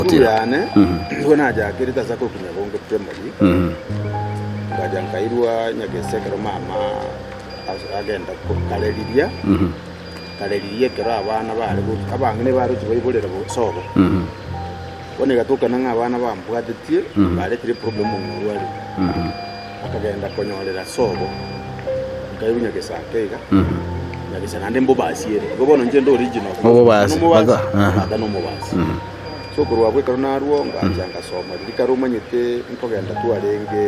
Esukuru yane nigo nachakerete ase akorokwa Nyabonge Primary, ngacha nkairwa Nyagese ekero mama agenda kare riria, kare riria ekero abana bare gochi abang'ina bare gochi baiborera sobo. Bono egatokana ng'a abana bambwatetie, baretire eproblem omong'ina orwarire. Akagenda konyorera sobo, nkaigwa Nyagesa ake iga, Nyagesa naende mbobasi ere. Igo bono inche nde original. Obobasi, Nomobasi, baka, aha. tata nomobasi. So korwa abwo ekero narwo ngacha ngasoma riria kare omanyete nkogenda twarenge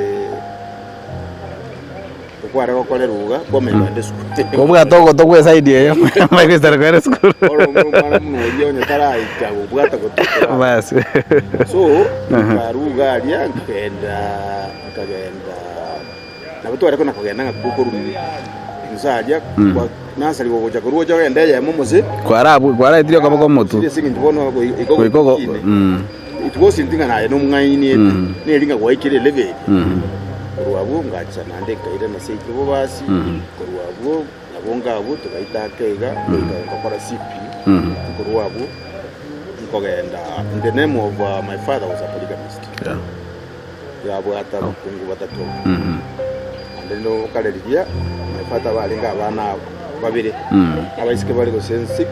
okware gokora eruga kwamanya kogenda esukuru. Kobwate ogoto gwe side eye omanye goisana kogenda esukuru. Bono omwana buna oria onye taraika gobwata goto tara- Basi. So nkarwa iga aria nkagenda nkagenda Nabo tware kona kogenda ng'a korwa inse aria kwa nursery gogocha korwa oche ogende eyemo mose Kwarabwo kwaraetire okoboko omotu. ase eng'encho bono goi- igo Goika ogo goikine. mm. It wasn't ng'a naye nomong'aini ete Mm. neri ng'a gwaikire elevel eria. Mm. Korwa abwo ngacha naende nkairana ase ekio bobasi Mm. korwa abwo nabo ngabwo togaita ake iga goika ngakora CP Mm. korwa abwo nkogenda in the name of uh, my father was a polygamist. Yeah. Yabwate abakungu batato, naende nokare riria my father barenge abana babere, abaiseke bare gose six,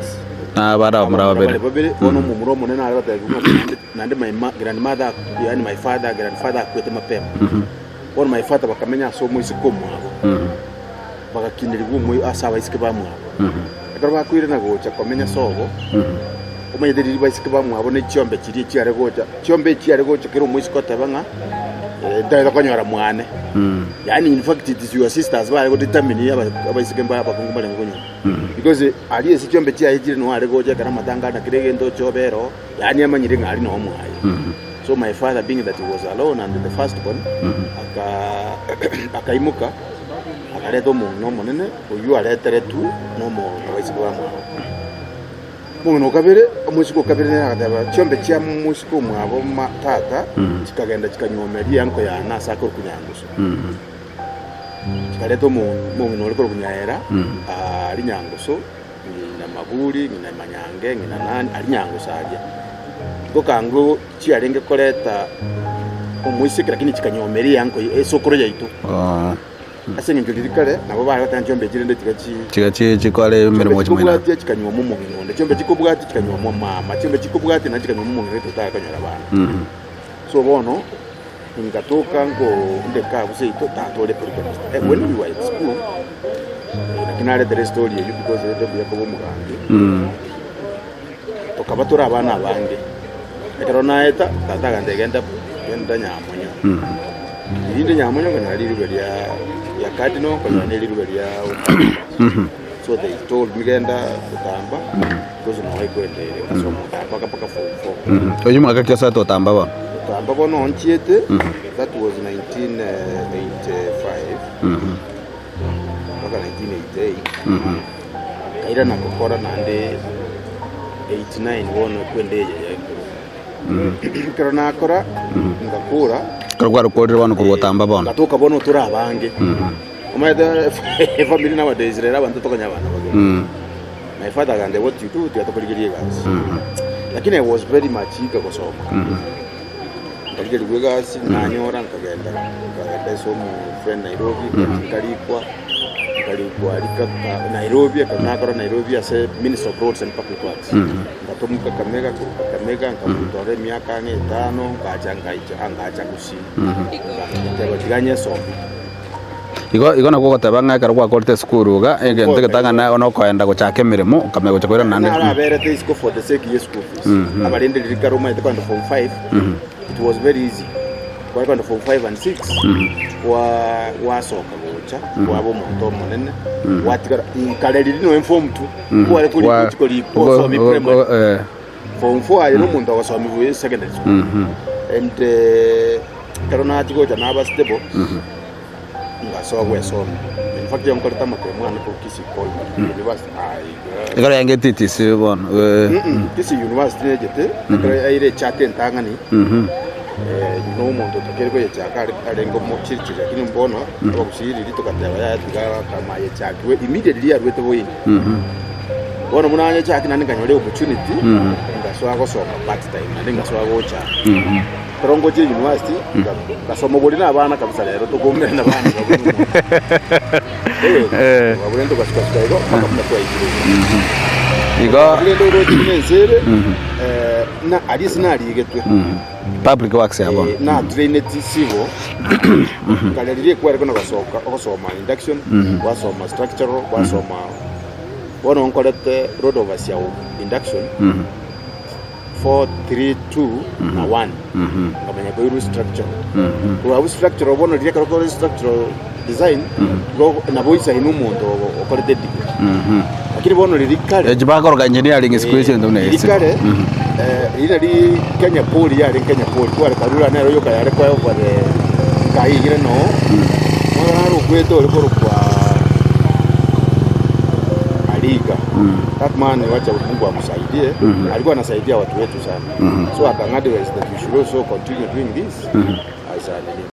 Na abana abamura abamura babere. bare babere, bono omomura omonene are gotebigwa ng'a naende naende my ma grandmother yaani my father grandfather akwete mapema. Bono my father bakamenya ase omoiseke omwabo, bagakinerigwa omo ase abaiseke bamwabo. Ekero bakoirana gocha komenya sobo, omanyete riria baiseke bamwabo ne chiombe chiria chiare gocha, chiombe echiare gocha kera omoiseke oteba ng'a eh, ntaete konyora mwane. Yaani in fact it is your sisters bare go determine aba abaiseke mba abakungu mbarenge konyora. Because aria ase chiombe chiaye chire noo are gocha ekero amatanga ande kera egento oche obere oo, yaani amanyire ng'a aria noo mwaye. So my father being that he was alone and the first born, aka akaimoka akareta omong'ina omonene oyio areteretwe nomobaiseke bamwabo. Omong'ina o kabere, omoiseke o kabere nere agateba, Chiombe chia moiseke omwabo ma tata chikagenda chikanyuoma rianko yane ase akorokwa Nyangusu. Chikareta omong'ina ore korokwa Nyaera, aria Nyangusu, ng'ina Maburi, ng'ina Manyange, ng'ina nani, aria Nyangusu aria. Ngokango chiarenge koreta omoiseke lakini chikanyuoma erianko esokoro yaito. Ase engencho riria kare nabo bare goteba chiombe echi rende tiga chi Tiga chi chikore chiombe emeremo gochia moino. chikobwatia chikanyuoma omong'ina onde, chiombe chikobwatia chikanyuoma omama, chiombe chikobwatia naende chikanyuoma omong'ina gete otare konyora abana. So bono, ingatoka nko ndeka abwo seito tata ore polygamist. Eh, when we were at school, eh, naki naretere estory eyio because rende mbuya koba omogambi, tokaba tore abana abange. Ekero naeta, tata agantebia genda genda nyamonyo. Rinde nyamonyo nkonyora rirube ria ria cardinal, nkonyora ne rirube ria Otamba. So they told me genda Otamba, because noo ekwendere, nkasoma Otamba mpaka mpaka form four. Oyio mwaka ki osoete Otamba bono? Otamba bono nchiete, that was 1985 mpaka 1988. Nkairana gokora naende 89 bono ekwende eye ya igoro. Ekero nakora, ngakora. Ekero kwarokorire bono korwa otamba bono. Ngatoka bono tore abange. Omanyete efamiri nowadays rero abanto tokonya abana babere. My father agantebia what you do tiga tokorigerie egasi. Lakini I was very much eager gosoma. Nkarigerigwa egasi nanyora nkagenda nkagenda ase omo friend Nairobi nkarikwa. Nkarikwa aria Kaka Nairobi, ekero nakora Nairobi ase Ministry of Roads and Public Works, ngatomwa Kakamega, korwa Kakamega nkabutora emiaka ang'e etano, ngacha ngaicha ah ngacha Gusii, ngateba tiga nyesome. Igo igo nakwo ogoteba ng'a ekero gwakorete esukuru iga, egento egetang'ani na okoenda gochaka emeremo, okamanya gocha koirana naende. Naraberete isiko for the sake ye school fees, abarende riria kare omanyete kogenda form 5, it was very easy. Kware kogenda form 5 and 6, kwa gwasoka gocha, kwaba omonto omonene, gwatigara kare riria noe form 2, kware korikwa gochi korikwa osomie primary. Form 4 aye nomonto ogosomigwa e secondary school. And ekero nachia gocha naba stable, ngasoa gwesomia. In fact nkorete amatemo ane korwa Kisii College University aye. Ekero yarenge TTC bono. Kisii University nechete, ekero yaire echate entang'ani, na omonto otakeire koyechaka are arenge omochirichiri lakini bono abagusii riria togateba yaya tiga kama yechakigwe immediately yarwete boina. Bono buna nanyechaki naende nkanyora eopportunity, ngasoa gosoma part time naende ngasoa gocha. Ekero ngocha university, ngasoma obori na abana kabisa rero tokoumera na abana babwo na omonto. Eh. Abwo rende togasuka-suka igo mpaka buna twaikire iga. Igo Abwo rende oroche buna ense ere, na aria ase narigetwe. Public works ya bono. Eh, natraineti civil nkaria riria ekwareko na gosoka ogosoma induction gwasoma structural gwasoma bono nkorete road overseer of induction 4 3 2 na 1 nkamanya koirwa structural korwa abwo structural bono riria ekero kore structural design igo nabo oisaine omonto okorete degree lakini bono riria kare Echi bakoroka engineering siku hizi ento buna Riria esi. kare, riria nari Kenya Poly yarenge Kenya Poly, kware Karura nere oyoka yare koegwa the nkaigire noo, omwana nare okwete ore korokwa Mariga, that man wacha Mungu amsaidie, alikuwa anasaidia watu wetu sana, so akang'advise that we should also continue doing this, I said.